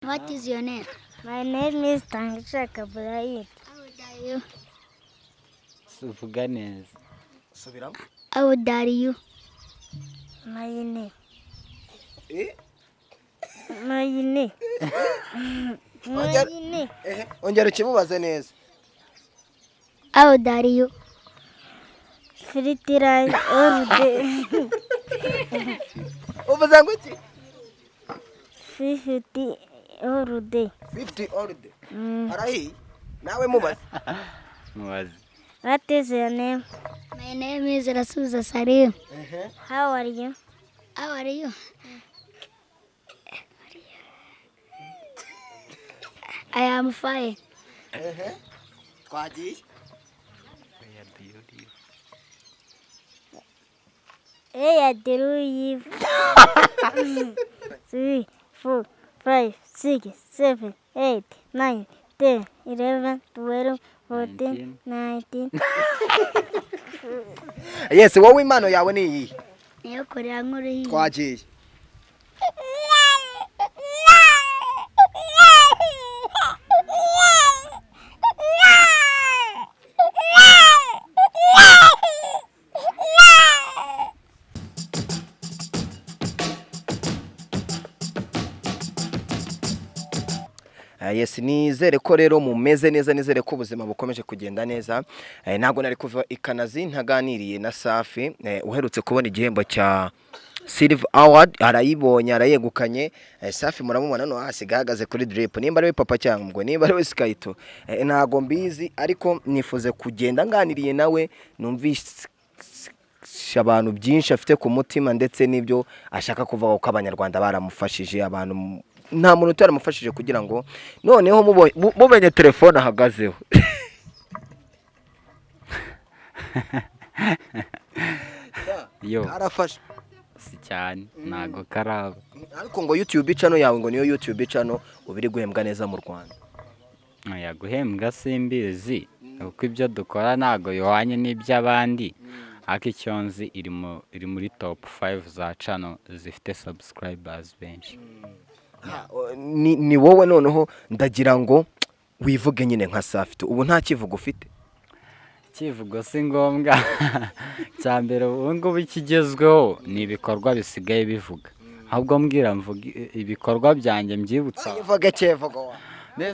What is your name? My name is Tangishaka Bright. How old are you? Uvuga neza. Subiramo. How old are you? My name. Eh? My name. My name. Ehe, ongera ukimubaze neza. How old are you? 50 all day. Uvuze ngo iki? 50 all day. 50 all day. Arahiye nawe mubaze. Mubaze. What is your name? My name is Rasuza Salim. Ehe. How are you? How are you? I am fine. Ehe, twagiye. Where do you live? Where do you live? 3, 4, 5, 6, 7, 8, 9, 10, 11, 12, 14, 19. Yes, wowe impano yawe ni iyihe? Niyo kurera nk'uruhinja. Twagiye. Yes, nizere ko rero mumeze neza, nizere ko ubuzima bukomeje kugenda neza. Ntabwo nari kuva i Kanazi ntaganiriye na Safi, uherutse kubona igihembo cya Silver Award, arayibonye, arayegukanye. Safi muramubona hano hasigaye ahagaze kuri drip, nimba ari we papa cyangwa nimba ari we Skyto, ntago mbizi, ariko nifuze kugenda nganiriye nawe numvise abantu byinshi afite ku mutima ndetse n'ibyo ashaka kuvuga, kuko Abanyarwanda baramufashije, abantu nta muntu utaramufashije kugira ngo noneho mumenye telefone ahagazeho. Yo. Arafashe. Si cyane, ntago karaba. Ariko ngo YouTube channel yawe, ngo niyo YouTube channel uba iri guhembwa neza mu Rwanda. Oya, guhembwa simbizi, kuko ibyo dukora ntago bihwanye n'iby'abandi, ariko icyo nzi iri muri top 5 za channel zifite subscribers benshi. Ni wowe noneho ndagira ngo wivuge nyine nka Safi, ubu nta kivugo ufite? Ikivugo si ngombwa. Cya mbere ubu ngubu ikigezweho ni ibikorwa bisigaye bivuga. Ahubwo mbwira mvuge ibikorwa byanjye mbyibutsa. Ivuge kivugo wa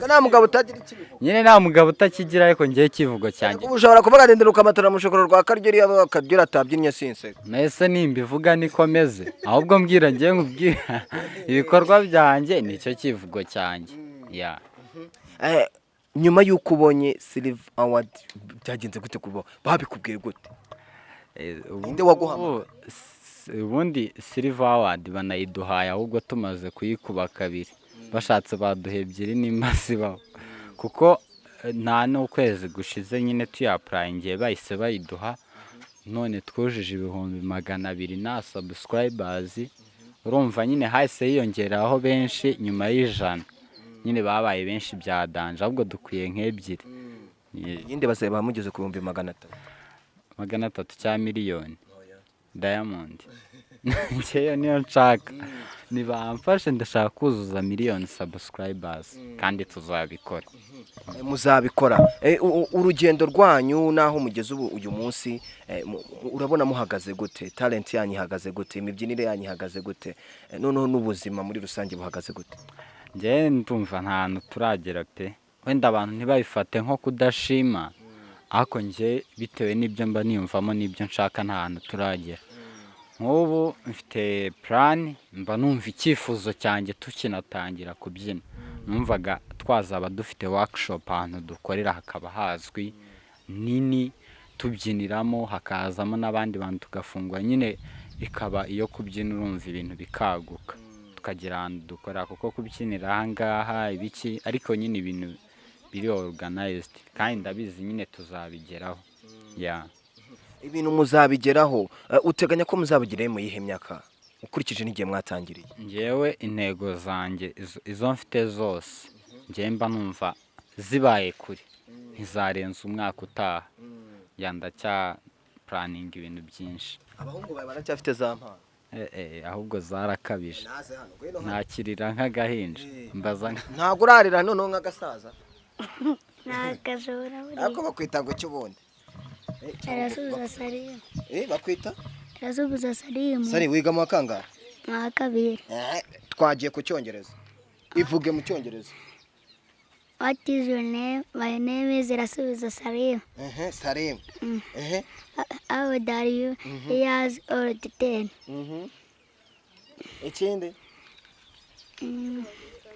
nta mugabo utagira ikivugo. Nyine nta mugabo utakigira, ariko ngewe ikivugo cyanjye. Ubu ushobora kuvuga ati ndiruka amatora mushokoro rwa karyo iriya karyo atabyinnye sinseka. Nahise nimbivuga niko meze, ahubwo mbwira ngewe nkubwira ibikorwa byanjye nicyo kivugo cyanjye. Ya. Nyuma y'uko ubonye Silver Award byagenze gute? Kuba babikubwiye gute? Ninde waguhamagaye? Ubundi Silver Award banayiduhaye ahubwo tumaze kuyikuba kabiri, bashatse baduha ebyiri nimba zibaho, kuko nta n'ukwezi gushize nyine tuyapurayingiye bahise bayiduha, none twujuje 200,000 na subscribers. Urumva nyine hahise hiyongeraho benshi nyuma y'ijana, nyine babaye benshi bya danger, ahubwo dukwiye nk'ebyiri. Iyindi bazaba bamugeze ku 300,000. 300 cya miliyoni Diamond ngewe niyo nshaka, nibamfashe ndashaka kuzuza miliyoni subscribers kandi tuzabikora. Muzabikora. Urugendo rwanyu naho mugeze ubu uyu munsi, urabona muhagaze gute? Talent yanyu ihagaze gute? Imibyinire yanyu ihagaze gute? Noneho n'ubuzima muri rusange buhagaze gute? Njyewe ndumva nta hantu turagera pe, wenda abantu ntibabifate nko kudashima, ariko njye bitewe n'ibyo mba niyumvamo n'ibyo nshaka nta hantu turagera. Nk'ubu mfite plan, mba numva icyifuzo cyanjye tukinatangira kubyina, numvaga twazaba dufite workshop ahantu dukorera hakaba hazwi nini, tubyiniramo hakazamo n'abandi bantu tugafungura, nyine ikaba iyo kubyina, urumva ibintu bikaguka tukagira ahantu dukora, kuko kubyinira aha ngaha ibiki, ariko nyine ibintu biri organized kandi ndabizi nyine tuzabigeraho. Ya. Ibintu muzabigeraho. Uteganya ko muzabigeraho mu yihe myaka ukurikije n'igihe mwatangiriye? Njyewe intego zanjye izo mfite zose njyewe mba numva zibaye kure ntizarenza umwaka utaha. Ya, ndacya planning ibintu byinshi. Abahungu bawe baracyafite za mpano? Ahubwo zarakabije. Naze hano, ngwino hano. Ntakirira nk'agahinja, mbaza Ntabwo urarira noneho nk'agasaza? Ntakashobora buriya. Ariko bakwita ngo iki ubundi? Arasubiza Salimu. Bakwita? Arasubiza Salimu. Sari, wiga mu wa kangahe? Mu wa kabiri. Twagiye ku cyongereza, ivuge mu cyongereza. What is your name? My name is Irasubiza Salimu. Ehe, Salim. Ehe. How old are you? Years old 10. Ikindi?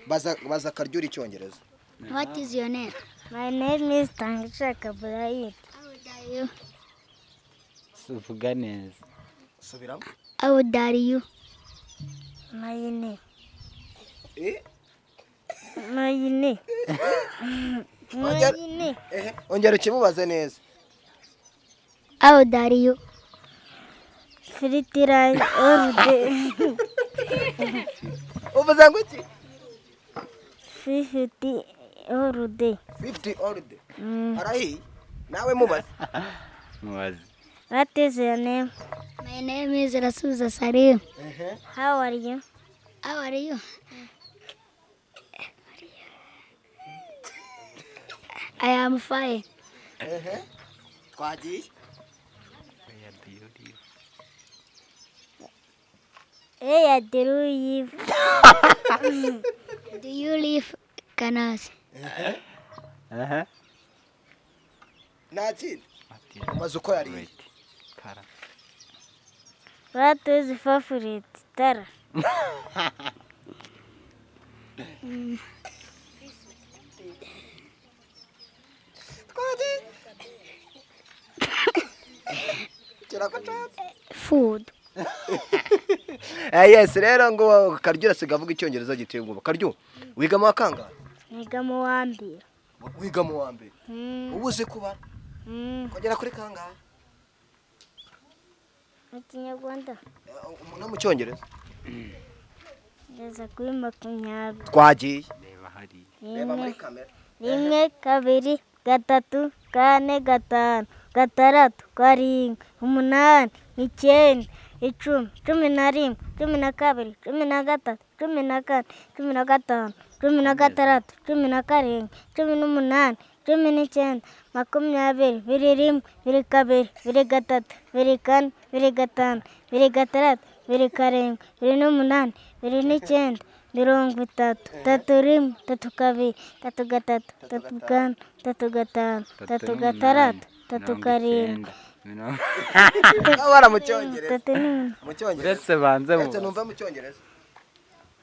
Baza, baza Karyuri icyongereza. What is your name? My name is Tangishaka Bright. How old are you? Uvuga neza. Subiramo. How old are you? My name. Eh? My name. My name. Ehe, ongera ukimubaze neza. How old are you? 50 old. Uvuze ngo iki? 50 old. 50 old. Arahiye nawe, mubaze. Mubaze. What is your name? My name is Irasubiza Salim. Ehe. How are you? How are you? I am fine. Ehe, twagiye. Where do you live? Do you live Kanazi? Ehe. Nta kindi, umaze uko yariye. Kara. What is favorite? Tara. Twagiye. Kiragucatse. Food. Yes, rero ngo Karyo asiga avuga icyongereza giteye ubwoba. Karyo, wiga mu wa kangahe? Niga mu wa mbere. Wiga mu wa mbere? Mm. Ubu uzi kubara? Mm. Kugera kuri kangahe? Mu Kinyarwanda. No mu cyongereza. Ngeze kuri 20. Twagiye. Reba hariya. Reba muri Rimwe, kamera. rimwe, kabiri, gatatu, kane, gatanu, gatandatu, karindwi, umunani, icyenda, 10, 11, 12, 13, 14, 15, 16, 17, 18, 19, 20, 21, 22, 23, 24, 25, 26, 27, 28, 29, 30, 31, 32, 33, 34, 35, 36, 37. Abara mu cyongereza. Tatu n'imwe. Mu cyongereza. Uretse banze Uretse mubaze. numva mu cyongereza.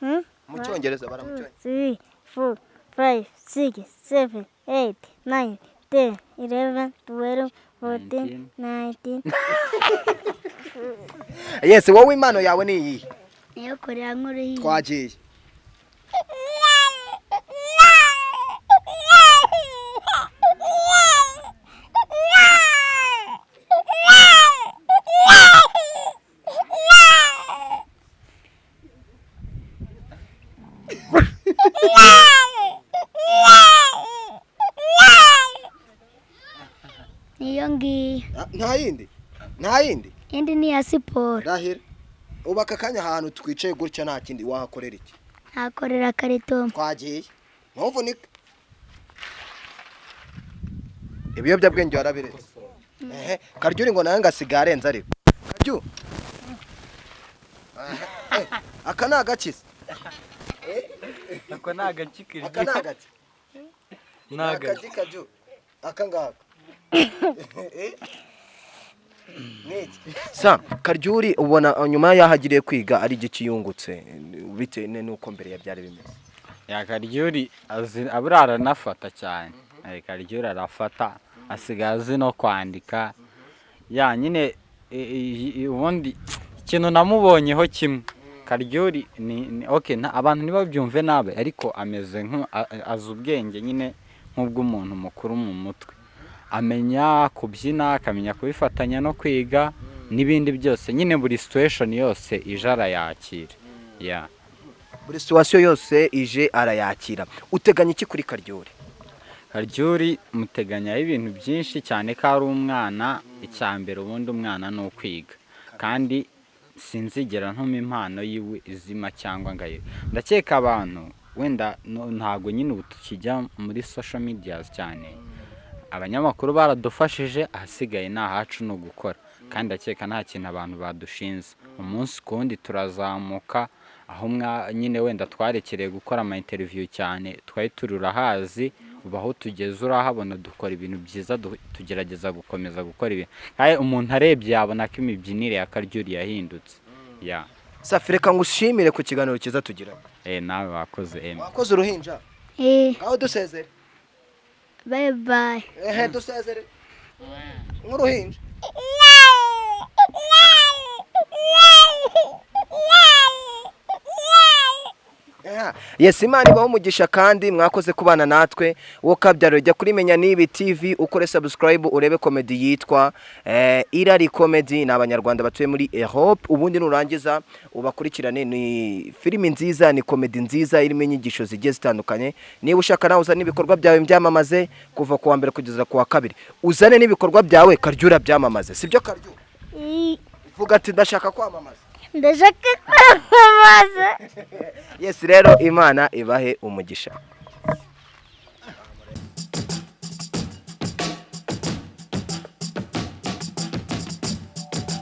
Hmm? Mu cyongereza, bara mu cyongereza. 3, 4, 5, 6, 7, 8, 9, 10, 11, 12, 14, 19. Yes, wowe impano yawe ni iyihe? Niyo kurira nk'uruhinja. Twagiye. Niyo ngiyo. Ah, nta yindi, nta yindi? Indi ni iya siporo. Rahira, ubu aka kanya ahantu twicaye gutya, nta kindi wahakorera iki? Nakorera karito. Twagiye, ntuvunike. Ibiyobyabwenge warabiretse? Ehe, Karyuri ngo nawe ngo asigaye arenze. Ariko Karyu, aha, aka ni agakiza. Ako ni agaki? Aka ni agaki? Ni agaki. Akaki Karyu, aka ngaka. Niki sa Karyuri ubona nyuma y'aho agiriye kwiga ari igiki yungutse bitewe n'uko mbere ya byari bimeze? Ya, Karyuri azi abura, aranafata cyane. Karyuri arafata, asigaye azi no kwandika. Ya nyine ubundi ikintu namubonyeho kimwe, Karyuri ni okay, abantu ntibabyumve nabi, ariko ameze nk azi ubwenge nyine nk'ubw'umuntu mukuru mu mutwe. Amenya kubyina, akamenya kubifatanya no kwiga n'ibindi byose nyine, buri situation yose ije arayakira, ya. Buri situation yose ije arayakira. Uteganya iki kuri Karyuri? Karyuri muteganyaho ibintu byinshi cyane, ko ari umwana. Icya mbere ubundi umwana ni ukwiga, kandi Sinzigera ntuma impano yiwe izima cyangwa ngayo. Ndakeka abantu wenda ntabwo nyine ubu tukijya muri social media cyane. Abanyamakuru baradufashije, ahasigaye ni ahacu, ni ugukora. Kandi ndakeka nta kintu abantu badushinze. Umunsi ku wundi turazamuka. Aho nyine wenda twarekereye gukora ama interview cyane, twari turi urahazi. Ubu aho tugeze urahabona, dukora ibintu byiza, tugerageza gukomeza gukora ibintu. Kandi umuntu arebye yabona ko imibyinire ya Karyuri yahindutse ya. Safi, reka ngushimire ku kiganiro cyiza tugira. Nawe wakoze, Emmy. Wakoze, uruhinja. Eh. Ngaho dusezere. Bye bye. Ehe, dusezere nk'uruhinja. Yes, Imana ibaho umugisha kandi mwakoze kubana natwe. Wowe kabyaro, jya kuri Menya Nibi TV, ukore subscribe, urebe comedy yitwa Irari Comedy. Ni abanyarwanda batuye muri Europe. Ubundi nurangiza ubakurikirane. Ni filimi nziza, ni comedy nziza irimo inyigisho zigiye zitandukanye. Niba ushaka nawe uzane ibikorwa byawe byamamaze. Kuva ku wa mbere kugeza ku wa kabiri uzane n'ibikorwa byawe, Karyura byamamaze. Sibyo, Karyura? Vuga ati: "Ndashaka kwamamaza." Ndashaka kwamamaza. Yes, rero Imana ibahe umugisha.